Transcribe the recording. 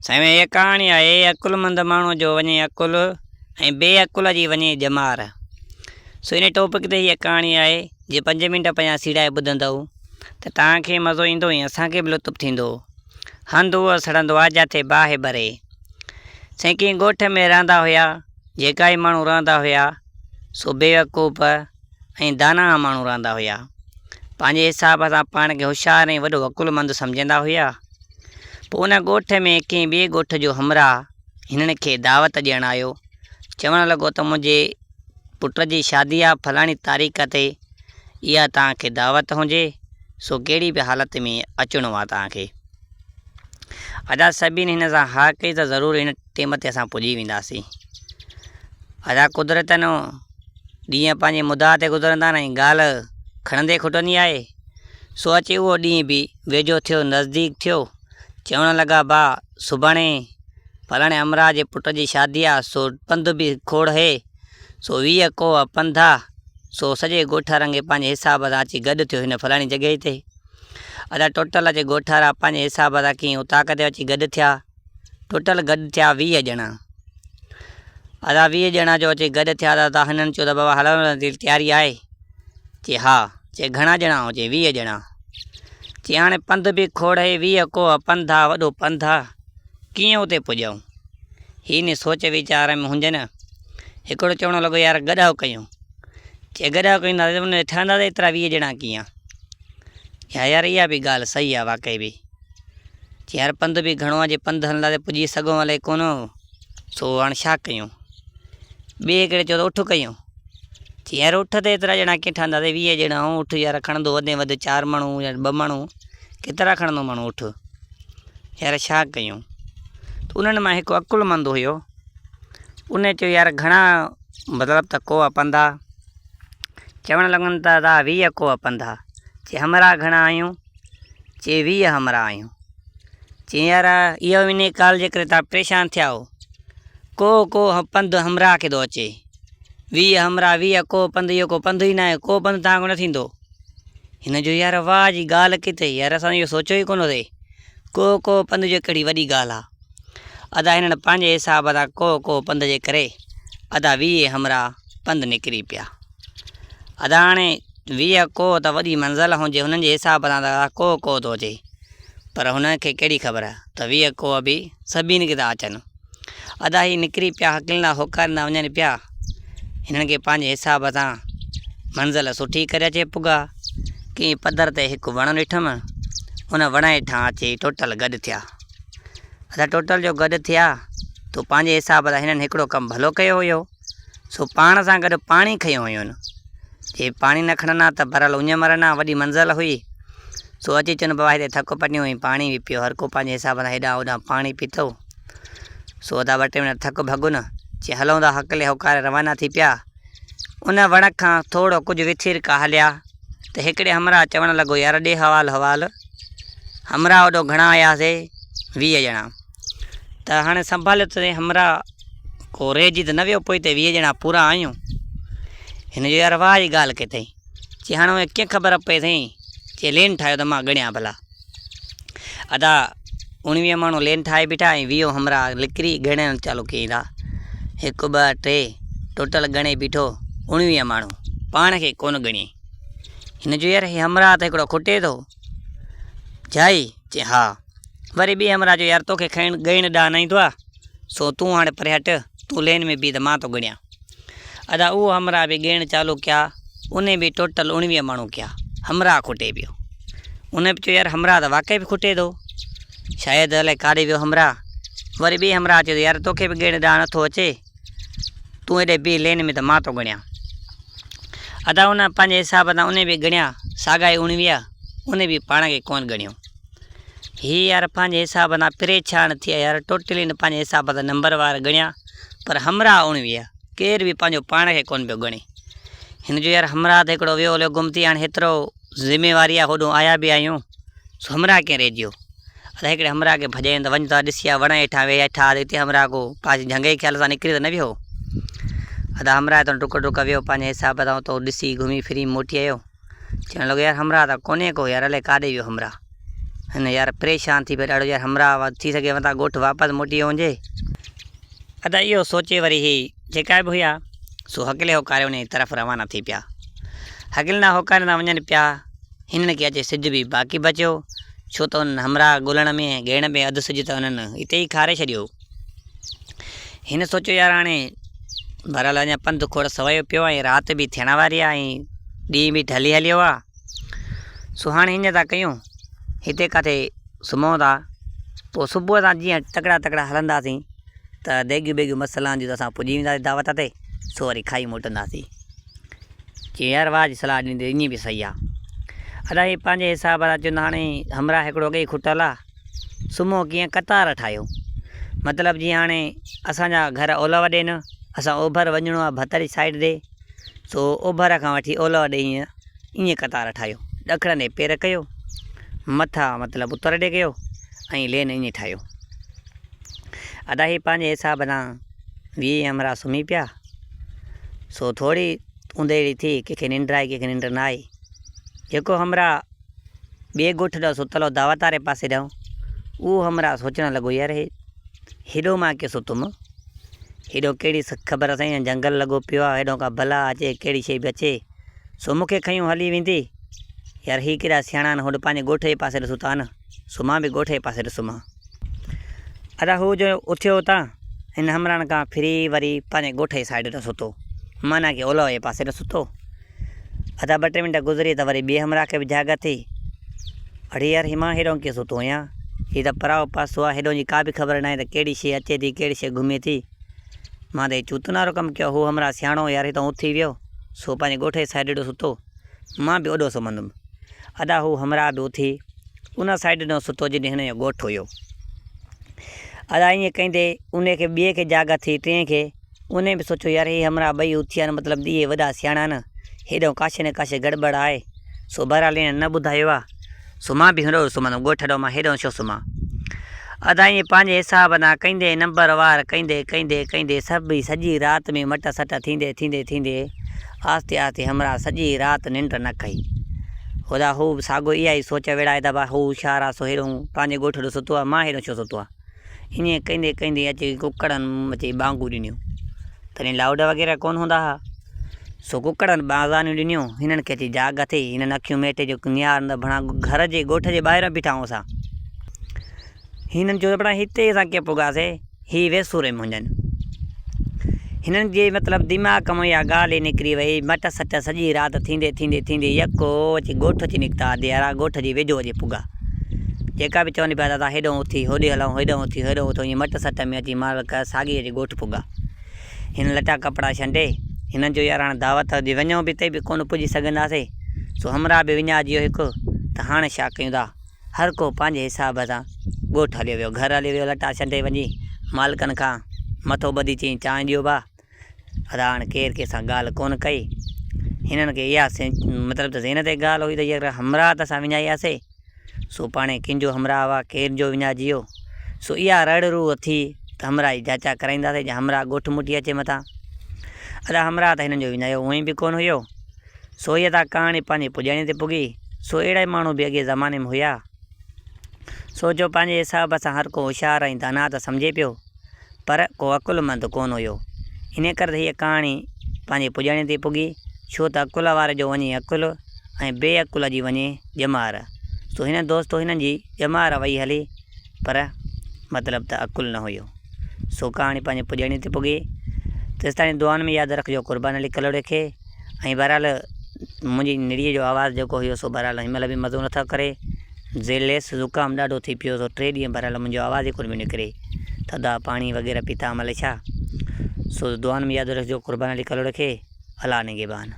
سائين هيء ڪهاڻي آهي عقلمند ماڻهوء جو وڃي عقل ۽ بي عقل جي وڃي ڄمار. سو انهي ٽاپڪ تي هيء ڪهاڻي آهي جي پنج منٽ پنهنجا سيڙائي ٻڌندؤ ته توهان کي مزو ايندو ۽ اسان کي به لطف ٿيندو. هنڌ اهو سڙندو آهي جاٿي باهه ٻري. سائين ڪنهن ڳوٺ ۾ رهندا هيا جيڪا ئي ماڻهو رهندا هيا سو بيوقوف ۽ داناء ماڻهو رهندا هيا. پنهنجي حساب سان پاڻ کي هوشيار ۽ وڏو عقلمند سمجهندا هيا. پوء ان ڳوٺ ۾ ڪنهن ٻئي ڳوٺ جو همراهه هنن کي دعوت ڏيڻ آيو. چوڻ لڳو ته منهنجي پٽ جي شادي آ فلاڻي تاريخ تي اها توهان کي دعوت هجي سو ڪهڙي به حالت ۾ اچڻو آ توهان کي. ادا سڀني هن سان ها ڪئي ته ضرور هن ٽيم تي اسان پڄي وينداسين. ادا قدرتن ڏينهن پنهنجي مدعا تي گذرندا آهن ۽ ڳالهه کڻندي کٽندي آهي. سو اچي اهو ڏينهن به ويجهو ٿيو، نزديڪ ٿيو. چوڻ لڳا با سڀاڻي فلاڻي همراهه جي پٽ جي شادي آ سو پنڌ به کوڙ هي، سو 20 ڪوهه پنڌ آ، سو سڄي ڳوٺ رنگي پنهنجي حساب سان اچي گڏ ٿيو هن فلاڻي جڳهه تي. ادا ٽوٽل اچي ڳوٺ وارا پنهنجي حساب سان ڪنهن اوطاق تي اچي گڏ ٿيا. ٽوٽل گڏ ٿيا 20 ڄڻا. ادا 20 ڄڻا جو اچي گڏ ٿيا ته ادا هنن چيو ته بابا هلڻ جي تياري آهي؟ چي ها. چي گهڻا ڄڻا آهيو؟ چي 20 ڄڻا. چي هاڻي پنڌ به کوڙ هي 20 ڪوهه پنڌ آ وڏو پنڌ آ ڪيئن اتي پڄئون؟ هي ني سوچ ويچار ۾ هجن. هڪڙو چوڻ لڳو يار گڏهه ڪيون. چي گڏهه ڪيون ته ان ٺهندا ته ايترا 20 ڄڻا ڪيئن؟ يا يار اها به ڳالهه صحيح آ واقعي به. چي يار پنڌ به گهڻو آ جي پنڌ هلندا ته پڄي سگهون الائي ڪونه سو هاڻ ڇا ڪيون؟ ٻئي هڪڙي چيو ته اٺ ڪيون. چي يار اٺ تي ايترا ڄڻا ڪيئن ٺهندا سي 20 ڄڻا آهون اٺ يار کڻندو وڌ ۾ وڌ چار ماڻهو يا ٻه ماڻهو ڪيترا کڻندو ماڻهو اٺ يار ڇا ڪيون؟ ته انهن مان هڪ عقلمند هيو ان چيو يار گهڻا مطلب ته ڪوهه پنڌ آ. چوڻ لڳن ته ادا 20 ڪوهه پنڌ آ. چي همراهه گهڻا آهيون؟ چي 20 همراهه آهيون. چي يار اهو انهي ڳالهه جي ڪري توهان پريشان ٿيا آهيو. ڪو ڪو پنڌ همراهه کي ٿو اچي. 20 همراهه 20 ڪوهه پنڌ اهو ڪو پنڌ ئي ناهي ڪو پنڌ توهان کان نه ٿيندو. هن جو يار واهه جي ڳالهه ڪئي اٿئي يار اسان اهو سوچيو ئي ڪونه هوسي. ڪو ڪو پنڌ جو ڪهڙي وڏي ڳالهه آ. ادا هنن پنهنجي حساب سان ڪو ڪو پنڌ جي ڪري ادا 20 همراهه پنڌ نڪري پيا. ادا هاڻي 20 ڪوهه ته وڏي منزل هجي هنن جي حساب سان ته ادا ڪو ڪوهه ٿو اچي پر هنن کي ڪهڙي خبر ته 20 ڪوهه به سڀني کي ٿا اچن. ادا هي نڪري پيا هڪلندا هوڪاريندا وڃن پيا. هنن کي پنهنجي حساب سان منزل سٺي ڪري اچي پڳا. ڪنهن پڌر تي هڪ وڻ ڏٺم ان وڻ هيٺان اچي ٽوٽل گڏ ٿيا. ادا ٽوٽل جو گڏ ٿيا تو پنهنجي حساب سان هنن هڪڙو ڪم ڀلو ڪيو هيو سو پاڻ سان گڏ پاڻي کنيو هيون. جي پاڻي نه کڻن ها ته بهرحال اڃ مرن ها وڏي منزل هئي. سو اچي چون بابا هتي ٿڪ پٽيون ۽ پاڻي به پيو هر ڪو پنهنجي حساب سان هيڏانهن هوڏانهن پاڻي پيتو. سو ادا ٻه ٽي منٽ ٿڪ ڀڳن چي هلون ٿا هڪلي هوڪاري روانا ٿي پيا. ان وڻ کان ٿورو ڪجهه وٿيرڪا هليا ته هڪڙي همراهه چوڻ لڳو يار ڏي حوال حوال. همراهه اوڏو گهڻا آياسي 20 ڄڻا. ته هاڻي سنڀاليو ته سهي همراهه ڪو رهجي ته نه ويو پوئتي 20 ڄڻا پورا آهيون. هن چيو يار واهه جي ڳالهه ڪئي اٿئي. چي هاڻي اهي ڪيئن خبر پئي سائين. چي لين ٺاهيو ته مان ڳڻيان ڀلا. ادا 19 ماڻهو لين ٺاهي بيٺا ۽ ويهو همراهه لڪري ڳڻڻ چالو ڪيائين ٿا. هڪ ٻه ٽي ٽوٽل ڳڻي بيٺو 19 ماڻهو پاڻ کي ڪونه ڳڻيائين. هن چيو يار هي همراهه ته هڪڙو کٽي ٿو. جائي؟ چي ها. وري ٻئي همراهه چيو يار توکي کڻ ڳڻڻ ڏانء نه ايندو آ سو تون هاڻي پري هٽ تون لين ۾ بيهه ته مان ٿو ڳڻيان. ادا اهو همراهه به ڳڻڻ چالو ڪيا انهي به ٽوٽل 19 ماڻهو ڪيا. همراهه کٽي پيو. ان به چيو يار همراهه ته واقعي به کٽي ٿو. شايد الائي ڪاڏي ويو همراهه. وري ٻئي همراهه چيو ته يار توکي به ڳڻڻ ڏانء نٿو اچي. تون هيڏي بيهه لين ۾ ته مان ٿو ڳڻيان. ادا ان پنهنجي حساب سان انهي به ڳڻيا ساڳا ئي 19 انهي به پاڻ کي ڪونه ڳڻيو. هي يار پنهنجي حساب سان پريشان ٿي يار ٽوٽلي هن پنهنجي حساب سان نمبر وار ڳڻيا پر همراهه 19 ڪير به پنهنجو پاڻ کي ڪونه پيو ڳڻي. هن جو يار همراهه ته هڪڙو ويو هليو گم ٿي هاڻي هيترو ذميواري آ هوڏو آيا به آهيون سو همراهه ڪيئن رهجي ويو. ادا هڪڙي همراهه کي ڀڄايائين ته وڃ ته ڏسي آ وڻ هيٺان ويٺا ها ته اتي همراهه ڪو پنهنجي جهنگئي خيال سان نڪري ته نه ويو هو. ادا همراهه اتان ڊڪ ڊڪ ويو پنهنجي حساب سان اتو ڏسي گهمي ڦري موٽي آيو. چوڻ لڳو يار همراهه ته ڪونهي ڪو يار الائي ڪاڏي ويو همراهه. هن يار پريشان ٿي پيو ڏاڍو يار همراهه ٿي سگهي متان ڳوٺ واپس موٽي ويو هجي. ادا اهو سوچي وري هي جيڪا به هيا سو هڪلي هوڪاري انهي طرف روانا ٿي پيا. هڪلندا هوڪاريندا وڃن پيا هنن کي اچي سج به باقي بچيو ڇو ته انهن همراهه ڳولڻ ۾ ۽ ڳيڻ ۾ اڌ سج ته انهن اتي ئي کاري ڇڏيو. هن سوچيو يار هاڻي بهرحال اڃا پنڌ کوڙ سوايو پيو آهي ۽ رات به ٿيڻ واري آهي ۽ ڏينهن به ڍلي هليو آهي سو هاڻي هيئن ٿا ڪيون هتي ڪاٿي سمهون ٿا پوء صبح سان جيئن تڪڙا تڪڙا هلنداسين ته ديڳيون بيڳيون مس لهنديون ته اسان پڄي وينداسين دعوت تي سو وري کائي موٽنداسين. چيائين يار واهه جي صلاح ڏني اٿئي ائين به صحيح آهي. ادا هي پنهنجي حساب سان چون ته هاڻي همراهه هڪڙو اڳي ئي کٽل آهي سمهو ڪيئن قطار ٺاهيو مطلب جيئن هاڻي اسان جا گهر اولهه ڏي نه اسان اوڀر وڃڻو آهي ڀتر جي سائيڊ ڏي سو اوڀر کان وٺي اولهه ڏي ائين ائين قطار ٺاهيو ڏکڻ ڏي پير ڪيو مٿا مطلب اتر ڏي ڪيو ۽ لين ائين ٺاهيو ادا هي پنهنجي حساب سان ويهي همراهه سمهي پيا سو ٿوري اوندهڙي ٿي ڪنهن کي ننڊ آئي ڪنهن کي ننڊ نه آئي جيڪو همراهه ٻئي ڳوٺ ڏانهن ستل هو دعوت واري پاسي ڏانهن اهو همراهه سوچڻ لڳو يار هي هيڏو مان ڪيئن ستم هيڏو ڪهڙي خبر سائين جنگل لڳو پيو آهي هيڏو ڪا بلا اچي ڪهڙي شيء به اچي سو مون کي کنيو هلي ويندي يار هي ڪيڏا سياڻا آهن هوڏ پنهنجي ڳوٺ جي پاسي ڏسون ٿا نه سو مان به ڳوٺ جي پاسي ڏسون مان ادا هو جو اٿيو اتان هن همراهن کان ڦري وري پنهنجي ڳوٺ جي سائيڊ تي ستو معنيٰ ڪي اولهه جي پاسي تي ستو ادا ٻه ٽي منٽ گذري ته وري ٻئي همراهه کي به جاڳ ٿي اڙي يار هي مان هيڏانهن ڪيئن ستو آهيان هي ته پرائو پاسو آهي هيڏانهن جي ڪا به خبر ناهي ته ڪهڙي شيء اچي ٿي ڪهڙي شيء گهمي ٿي مان ته هي چوتن وارو ڪم ڪيو هو همراهه سياڻو يار هتان اٿي ويو سو پنهنجي ڳوٺ جي سائيڊ ڏو ستو مان به اوڏو سمهندم ادا هو همراهه به اٿي ان سائيڊ ڏانهن ستو جڏي هن جو ڳوٺ هيو. ادا ائين ڪندي ان کي ٻئي کي جاڳ ٿي ٽئين کي انهي به سوچيو يار هي همراهه ٻئي اٿي آهن مطلب ته اهي وڏا سياڻا آهن هيڏانهن ڪاشي نه ڪاشي گڙٻڙ آهي سو بهرحال هنن نه ٻڌايو آهي سو مان به هيڏانهن سمهندم ڳوٺ ڏانهن مان هيڏانهن ڇو سمهان. ادا ائين پنهنجي حساب سان ڪندي نمبر وار ڪندي ڪندي ڪندي سڀ سڄي رات ۾ مٽ سٽ ٿيندي ٿيندي ٿيندي آهستي آهستي همراهه سڄي رات ننڊ نه ڪئي. هوڏا هو به ساڳو اها ئي سوچ ويڙهائي ته ڀا هو هوشيار آ سو هيڏهون پنهنجي ڳوٺ ڏو ستو آ مان هيڏهون ڇو ستو آ. ائين ڪندي ڪندي اچي ڪڪڙن اچي ٻانگون ڏنيون. تڏهن لائوڊ وغيره ڪونه هوندا ها. سو ڪڪڙن ٻانگانيون ڏنيون. هنن کي اچي جاڳ ٿي. هنن اکيون ميٽي جو نهارن ته ڀڻا گهر جي ڳوٺ جي ٻاهران بيٺا آهيون اسان. هنن چيو ته ڀڻا هتي اسان ڪيئن پڳاسي. هي ويسوري منهنجن. هنن جي مطلب دماغ مان اها ڳالهه ئي نڪري وئي. مٽ سٽ سڄي رات ٿيندي ٿيندي ٿيندي يڪو اچي ڳوٺ اچي نڪتا. ديارا ڳوٺ جي ويجهو اچي پڳا. جيڪا به چون پيا ته اسان هيڏانهن اٿي هوڏي هلون، هيڏانهن اٿي هوڏانهن اٿون ائين مٽ سٽ ۾ اچي مالڪ ساڳي اچي ڳوٺ پڳا. هن لٽا ڪپڙا ڇنڊي هنن چيو يار هاڻ دعوت جي وڃون به تي به ڪونه پڄي سگهنداسين. سو همراهه به وڃائجي ويو هڪ ته هاڻ ڇا ڪيون ٿا. هر ڪو پنهنجي حساب سان ڳوٺ هليو ويو، گهر هليو ويو، لٽا ڇنڊي وڃي مالڪن کان مٿو ٻڌي چيائين چانهه ڏيو ڀاء. ادا هاڻ ڪير ڪنهن سان ڳالهه ڪونه ڪئي. هنن کي اها مطلب ته ذهن تي ڳالهه هئي ته يار همراهه ته اسان وڃائي آياسي، سو پاڻهي ڪنهن جو همراهه هئا، ڪير جو وڃائجي ويو. سو اها رڙ روح ٿي ته همراهه جي جاچا ڪرائينداسي جا همراهه ڳوٺ موٽي اچي متان. ادا همراهه ته هنن جو وڃايو هونئن به ڪونه هيو. سو هيء تا ڪهاڻي پنهنجي پڄاڻيء تي پڳي. سو اهڙا ئي ماڻهو به اڳئين زماني ۾ هيا. سو جو پنهنجي حساب سان هر ڪو هوشيار ۽ داناء ته سمجهي پيو، پر ڪو عقلمند ڪونه هيو. انهيء ڪري ته هيء ڪهاڻي پنهنجي پڄاڻيء تي پڳي، ڇو ته عقل واري جو وڃي عقل ۽ بي عقل جي وڃي ڄمار. سو هن دوستو هنن جي ڄمار وئي هلي، پر مطلب ته عقل نه هيو. سو ڪهاڻي پنهنجي پڄاڻيء تي پڳي. تيستائين دعائن ۾ ياد رکجو قربان علي ڪلهوڙي کي. ۽ بهرحال منهنجي نڙيء جو آواز جيڪو هيو سو بهرحال هن مهل به مزو نٿو ڪري. زيليس زڪام ڏاڍو ٿي پيو سو ٽي ڏينهن بهرحال منهنجو آواز ئي ڪونه پيو نڪري. ٿڌا پاڻي وغيره پيتا ملي ڇا. سو دعائن ۾ ياد رکجو قربان علي ڪلهوڙي کي. الله نگهبان.